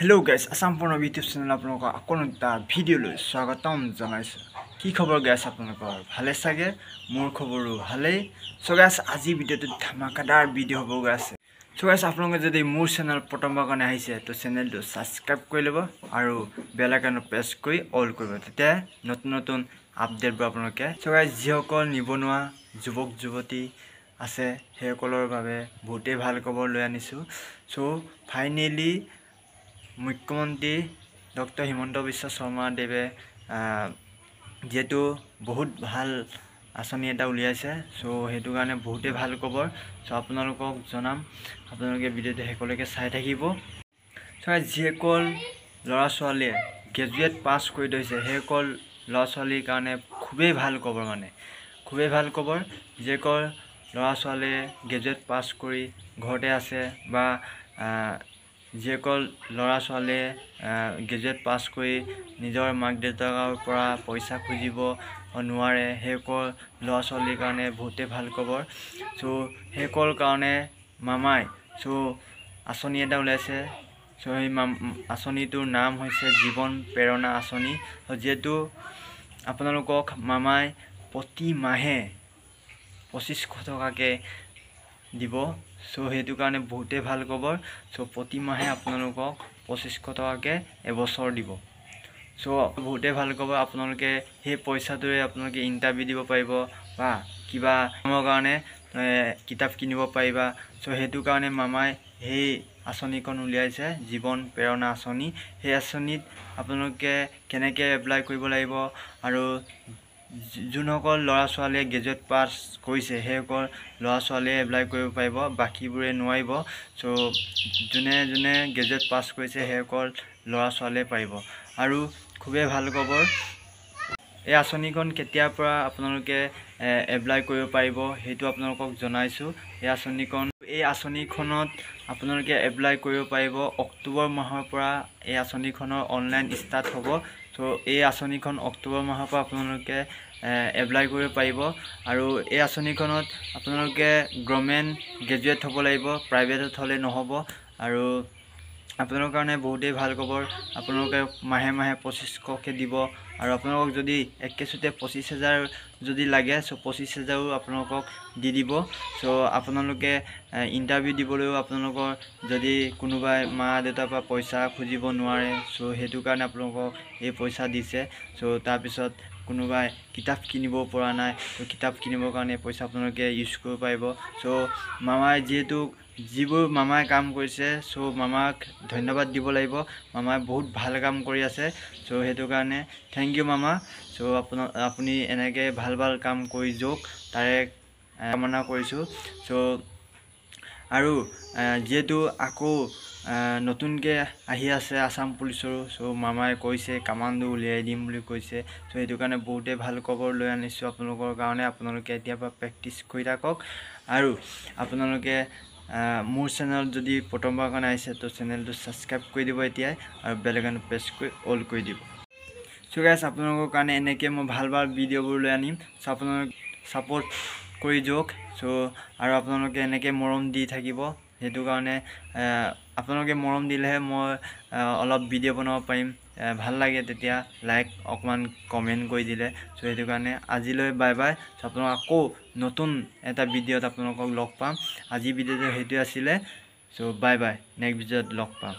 Hello' গাইছ, Assam Pranab YouTube channel আপোনালোকক আকৌ এটা ভিডিঅ'লৈ স্বাগতম জনাইছোঁ। কি খবৰ গাইছ আপোনালোকৰ? ভালে চাগে, মোৰ খবৰো ভালেই। চ' গাইছ, আজি ভিডিঅ'টোত ধামাকাদাৰ ভিডিঅ' হ'ব গৈ আছে। চ' গাইছ, আপোনালোকে যদি মোৰ চেনেল প্ৰথমবাৰ কাৰণে আহিছে, তো চেনেলটো ছাবস্ক্ৰাইব কৰি ল'ব আৰু বেল আইকনত প্ৰেছ কৰি অল কৰিব, তেতিয়া নতুন নতুন আপডেটবোৰ আপোনালোকে। চ' গাইছ, যিসকল নিবনুৱা যুৱক যুৱতী আছে, সেইসকলৰ বাবে বহুতেই ভাল খবৰ লৈ আনিছোঁ। চ' ফাইনেলি মুখ্যমন্ত্ৰী ডক্টৰ হিমন্ত বিশ্ব শৰ্মাদেৱে যিহেতু বহুত ভাল আঁচনি এটা উলিয়াইছে, চ' সেইটো কাৰণে বহুতেই ভাল খবৰ। চ' আপোনালোকক জনাম, আপোনালোকে ভিডিঅ'টো শেষলৈকে চাই থাকিব। চ' যিসকল ল'ৰা ছোৱালীয়ে গ্ৰেজুৱেট পাছ কৰি থৈছে, সেইসকল ল'ৰা ছোৱালীৰ কাৰণে খুবেই ভাল খবৰ, মানে খুবেই ভাল খবৰ। যিসকল ল'ৰা ছোৱালীয়ে গ্ৰেজুৱেট পাছ কৰি ঘৰতে আছে বা যিসকল ল'ৰা ছোৱালীয়ে গ্ৰেজুৱেট পাছ কৰি নিজৰ মাক দেউতাকৰ পৰা পইচা খুজিব নোৱাৰে, সেইসকল ল'ৰা ছোৱালীৰ কাৰণে বহুতেই ভাল খবৰ। চ' সেইসকল কাৰণে মামাই চ' আঁচনি এটা ওলাইছে। চ' সেই আঁচনিটোৰ নাম হৈছে জীৱন প্ৰেৰণা আঁচনি। যিহেতু আপোনালোকক মামাই প্ৰতি মাহে 2500 টকাকৈ দিব, চ' সেইটো কাৰণে বহুতেই ভাল খবৰ। চ' প্ৰতি মাহে আপোনালোকক 2500 টকাকৈ এবছৰ দিব। চ' বহুতেই ভাল খবৰ। আপোনালোকে সেই পইচাটোৰে আপোনালোকে ইণ্টাৰভিউ দিব পাৰিব বা কিবা কামৰ কাৰণে কিতাপ কিনিব পাৰিবা। চ' সেইটো কাৰণে মামাই সেই আঁচনিখন উলিয়াইছে, জীৱন প্ৰেৰণা আঁচনি। সেই আঁচনিত আপোনালোকে কেনেকৈ এপ্লাই কৰিব লাগিব আৰু যোনসকল ল'ৰা ছোৱালীয়ে গ্ৰেজুৱেট পাছ কৰিছে, সেইসকল ল'ৰা ছোৱালীয়ে এপ্লাই কৰিব পাৰিব, বাকীবোৰে নোৱাৰিব। চ' যোনে যোনে গ্ৰেজুৱেট পাছ কৰিছে, সেইসকল ল'ৰা ছোৱালীয়ে পাৰিব আৰু খুবেই ভাল খবৰ। এই আঁচনিখন কেতিয়াৰ পৰা আপোনালোকে এপ্লাই কৰিব পাৰিব, সেইটো আপোনালোকক জনাইছোঁ। এই আঁচনিখনত আপোনালোকে এপ্লাই কৰিব পাৰিব অক্টোবৰ মাহৰ পৰা। এই আঁচনিখনৰ অনলাইন ষ্টাৰ্ট হ'ব। চ' এই আঁচনিখন অক্টোবৰ মাহৰ পৰা আপোনালোকে এপ্লাই কৰিব পাৰিব আৰু এই আঁচনিখনত আপোনালোকে গভৰ্ণমেণ্ট গ্ৰেজুৱেট হ'ব লাগিব, প্ৰাইভেটত হ'লে নহ'ব। আৰু আপোনালোকৰ কাৰণে বহুতেই ভাল খবৰ। আপোনালোকে মাহে মাহে 2500কৈ দিব আৰু আপোনালোকক যদি একেচোতে 25,000 যদি লাগে, চ' 25,000ও আপোনালোকক দি দিব। চ' আপোনালোকে ইণ্টাৰভিউ দিবলৈও আপোনালোকৰ যদি কোনোবাই মা দেউতাৰ পৰা পইচা খুজিব নোৱাৰে, চ' সেইটো কাৰণে আপোনালোকক এই পইচা দিছে। চ' তাৰপিছত কোনোবাই কিতাপ কিনিব পৰা নাই, ত' কিতাপ কিনিবৰ কাৰণে পইচা আপোনালোকে ইউজ কৰিব পাৰিব। চ' মামাই যিহেতু যিবোৰ মামাই কাম কৰিছে, চ' মামাক ধন্যবাদ দিব লাগিব। মামাই বহুত ভাল কাম কৰি আছে। চ' সেইটো কাৰণে thank U মামা। চ' আপুনি এনেকৈ ভাল ভাল কাম কৰি যাওক, তাৰে কামনা কৰিছোঁ। চ' আৰু যিহেতু আকৌ নতুনকৈ আহি আছে আছাম পুলিচৰো, চ' মামাই কৈছে কামাণ্ডো উলিয়াই দিম বুলি কৈছে। চ' সেইটো কাৰণে বহুতেই ভাল খবৰ লৈ আনিছোঁ আপোনালোকৰ কাৰণে। আপোনালোকে এতিয়াৰ পৰা প্ৰেক্টিচ কৰি থাকক আৰু আপোনালোকে মোৰ চেনেলত যদি প্ৰথমবাৰ কাৰণে আহিছে, তো চেনেলটো ছাবস্ক্ৰাইব কৰি দিব এতিয়াই আৰু বেল আইকন প্ৰেছ কৰি অল কৰি দিব। চ' গাইছ, আপোনালোকৰ কাৰণে এনেকৈ মই ভাল ভাল ভিডিঅ'বোৰ লৈ আনিম। চ' আপোনালোক ছাপৰ্ট কৰি যাওক। চ' আৰু আপোনালোকে এনেকৈ মৰম দি থাকিব, সেইটো কাৰণে আপোনালোকে মৰম দিলেহে মই অলপ ভিডিঅ' বনাব পাৰিম। ভাল লাগে তেতিয়া লাইক অকণমান কমেণ্ট কৰি দিলে। চ' সেইটো কাৰণে আজিলৈ বাই বাই। চ' আপোনালোক আকৌ নতুন এটা ভিডিঅ'ত আপোনালোকক লগ পাম। আজি ভিডিঅ'টো সেইটোৱে আছিলে। চ' বাই বাই, নেক্সট ভিডিঅ'ত লগ পাম।